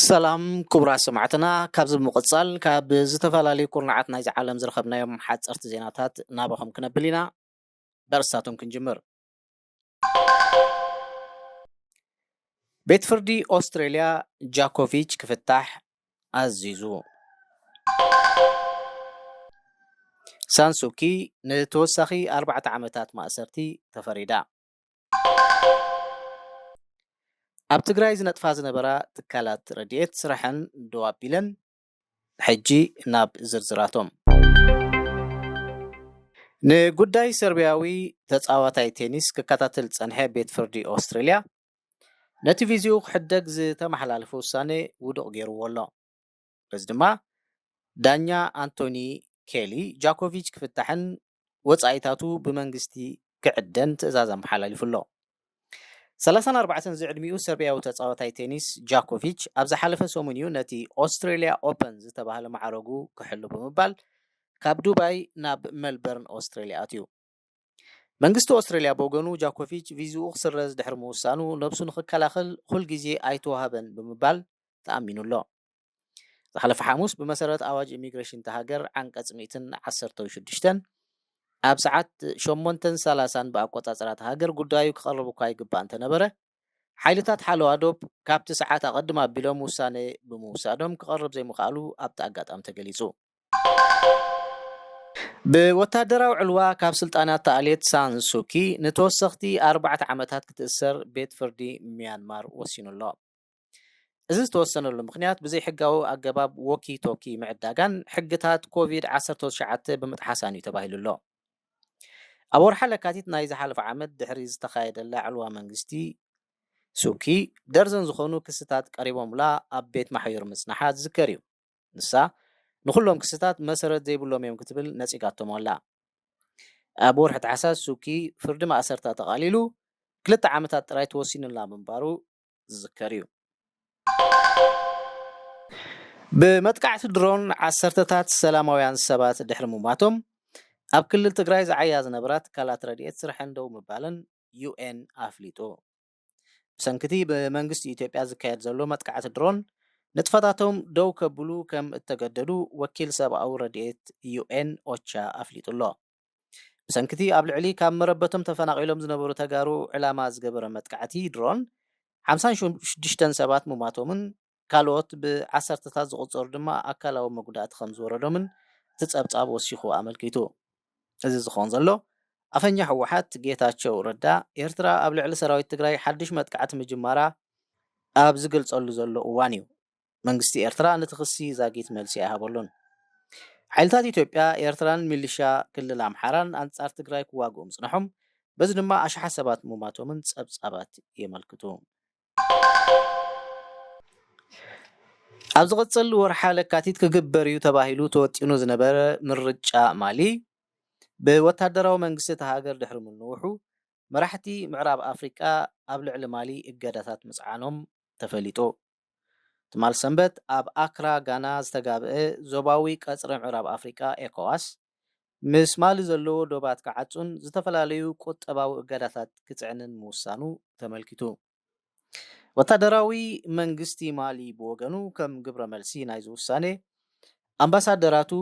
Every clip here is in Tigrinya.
ሰላም ክቡራት ሰማዕትና፣ ካብዚ ብምቕጻል ካብ ዝተፈላለዩ ኩርናዓት ናይዚ ዓለም ዝረኸብናዮም ሓጸርቲ ዜናታት ናባኹም ክነብል ኢና። በርስታቶም ክንጅምር። ቤት ፍርዲ ኦስትሬልያ ጃኮቪች ክፍታሕ ኣዚዙ። ሳንሱኪ ንተወሳኺ ኣርባዕተ ዓመታት ማእሰርቲ ተፈሪዳ። ኣብ ትግራይ ዝነጥፋ ዝነበራ ትካላት ረድኤት ስራሐን ደው ኣቢለን። ሕጂ ናብ ዝርዝራቶም። ንጉዳይ ሰርቢያዊ ተጻዋታይ ቴኒስ ክከታተል ዝጸንሐ ቤት ፍርዲ ኦስትሬልያ ነቲ ቪዝኡ ክሕደግ ዝተመሓላለፈ ውሳነ ውዱቕ ገይርዎ ኣሎ። በዚ ድማ ዳኛ ኣንቶኒ ኬሊ ጃኮቪች ክፍታሕን ወጻኢታቱ ብመንግስቲ ክዕደን ትእዛዝ ኣመሓላሊፉ ኣሎ። ሰላሳን ኣርባዕተን ዝዕድሚኡ ሰርቢያዊ ተጻዋታይ ቴኒስ ጃኮቪች ኣብ ዝሓለፈ ሰሙን እዩ ነቲ ኦስትሬልያ ኦፐን ዝተባህለ ማዕረጉ ክሕሉ ብምባል ካብ ዱባይ ናብ መልበርን ኦስትሬልያ ኣትዩ። መንግስቲ ኦስትሬልያ ብወገኑ ጃኮቪች ቪዝኡ ክስረዝ ድሕሪ ምውሳኑ ነብሱ ንክከላኸል ኩል ግዜ ኣይተዋህበን ብምባል ተኣሚኑ ኣሎ። ዝሓለፈ ሓሙስ ብመሰረት ኣዋጅ ኢሚግሬሽን እታ ሃገር ዓንቀጽ ሚእትን ዓሰርተን ሽዱሽተን ኣብ ሰዓት ሸሞንተን ሰላሳን ብኣቆጻጽራ እታ ሃገር ጉዳዩ ክቐርብ እኳ ይግባእ እንተነበረ፣ ሓይልታት ሓለዋ ዶብ ካብቲ ሰዓት ኣቐድም ኣቢሎም ውሳነ ብምውሳዶም ክቐርብ ዘይምኽኣሉ ኣብቲ ኣጋጣሚ ተገሊጹ። ብወታደራዊ ዕልዋ ካብ ስልጣና እተኣልየት ሳንሱኪ ንተወሰኽቲ ኣርባዕተ ዓመታት ክትእሰር ቤት ፍርዲ ሚያንማር ወሲኑ ኣሎ። እዚ ዝተወሰነሉ ምኽንያት ብዘይሕጋዊ ኣገባብ ዎኪ ቶኪ ምዕዳጋን ሕግታት ኮቪድ ዓሰርተ ትሽዓተ ብምጥሓሳን እዩ ተባሂሉ ኣሎ። ኣብ ወርሓ ለካቲት ናይ ዝሓለፈ ዓመት ድሕሪ ዝተኻየደላ ዕልዋ መንግስቲ ሱኪ ደርዘን ዝኾኑ ክስታት ቀሪቦምላ ኣብ ቤት ማሕዩር ምጽናሓ ዝዝከር እዩ። ንሳ ንኹሎም ክስታት መሰረት ዘይብሎም እዮም ክትብል ነጺጋቶም ኣላ። ኣብ ወርሒ ታሕሳስ ሱኪ ፍርዲ ማእሰርታ ተቓሊሉ ክልተ ዓመታት ጥራይ ተወሲኑላ ምንባሩ ዝዝከር እዩ። ብመጥቃዕቲ ድሮን ዓሰርተታት ሰላማውያን ሰባት ድሕሪ ምሟቶም ኣብ ክልል ትግራይ ዝዓያ ዝነበራ ትካላት ረድኤት ስርሐን ደው ምባለን ዩ ኤን ኣፍሊጡ። ብሰንክቲ ብመንግስቲ ኢትዮጵያ ዝካየድ ዘሎ መጥቃዕቲ ድሮን ንጥፈታቶም ደው ከብሉ ከም እተገደዱ ወኪል ሰብኣዊ ረድኤት ዩ ኤን ኦቻ ኣፍሊጡ ኣሎ። ብሰንክቲ ኣብ ልዕሊ ካብ መረበቶም ተፈናቒሎም ዝነበሩ ተጋሩ ዕላማ ዝገበረ መጥቃዕቲ ድሮን ሓምሳን ሽዱሽተን ሰባት ምሟቶምን ካልኦት ብዓሰርተታት ዝቑጸሩ ድማ ኣካላዊ መጉዳእቲ ከም ዝወረዶምን እቲ ጸብጻብ ወሲኹ ኣመልኪቱ። እዚ ዝኸውን ዘሎ ኣፈኛ ህወሓት ጌታቸው ረዳ ኤርትራ ኣብ ልዕሊ ሰራዊት ትግራይ ሓድሽ መጥቃዕቲ ምጅማራ ኣብ ዝገልጸሉ ዘሎ እዋን እዩ። መንግስቲ ኤርትራ ነቲ ክሲ ዛጊት መልሲ ኣይሃበሉን። ሓይልታት ኢትዮጵያ፣ ኤርትራን ሚሊሻ ክልል ኣምሓራን ኣንጻር ትግራይ ክዋግኡ ምጽንሖም፣ በዚ ድማ ኣሽሓት ሰባት ምሟቶምን ጸብጻባት የመልክቱ። ኣብ ዝቕጽል ወርሓ ለካቲት ክግበር እዩ ተባሂሉ ተወጢኑ ዝነበረ ምርጫ ማሊ ብወታደራዊ መንግስቲ እታ ሃገር ድሕሪ ምንውሑ፣ መራሕቲ ምዕራብ ኣፍሪቃ ኣብ ልዕሊ ማሊ እገዳታት ምጽዓኖም ተፈሊጡ። ትማል ሰንበት ኣብ ኣክራ ጋና ዝተጋብአ ዞባዊ ቀጽሪ ምዕራብ ኣፍሪቃ ኤኮዋስ ምስ ማሊ ዘለዎ ዶባት ክዓጹን ዝተፈላለዩ ቁጠባዊ እገዳታት ክጽዕንን ምውሳኑ ተመልኪቱ። ወታደራዊ መንግስቲ ማሊ ብወገኑ ከም ግብረ መልሲ ናይዚ ውሳነ ኣምባሳደራቱ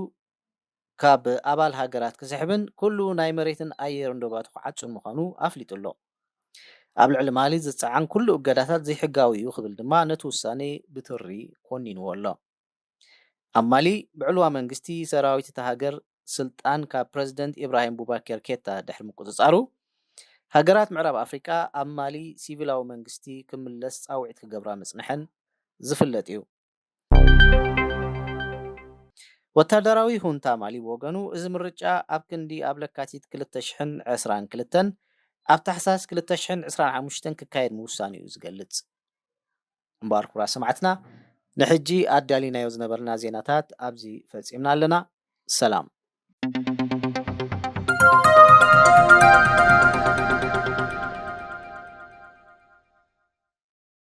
ካብ ኣባል ሃገራት ክስሕብን ኩሉ ናይ መሬትን ኣየርን ዶባቱ ክዓጹን ምዃኑ ኣፍሊጡ ኣሎ። ኣብ ልዕሊ ማሊ ዝጸዓን ኩሉ እገዳታት ዘይሕጋዊ እዩ ክብል ድማ ነቲ ውሳኔ ብትሪ ኮኒንዎ ኣሎ። ኣብ ማሊ ብዕልዋ መንግስቲ ሰራዊት እታ ሃገር ስልጣን ካብ ፕረዚደንት ኢብራሂም ቡባኬር ኬታ ድሕሪ ምቁጽጻሩ፣ ሃገራት ምዕራብ ኣፍሪቃ ኣብ ማሊ ሲቪላዊ መንግስቲ ክምለስ ጻውዒት ክገብራ ምጽንሐን ዝፍለጥ እዩ። ወታደራዊ ሁንታ ማሊ ብወገኑ፣ እዚ ምርጫ ኣብ ክንዲ ኣብ ለካቲት ክልተ ሽሕን ዕስራን ክልተን ኣብ ታሕሳስ ክልተ ሽሕን ዕስራን ሓሙሽተን ክካየድ ምውሳኑ እዩ ዝገልጽ። እምበኣር ክቡራት ሰማዕትና፣ ንሕጂ ኣዳሊናዮ ዝነበርና ዜናታት ኣብዚ ፈጺምና ኣለና። ሰላም።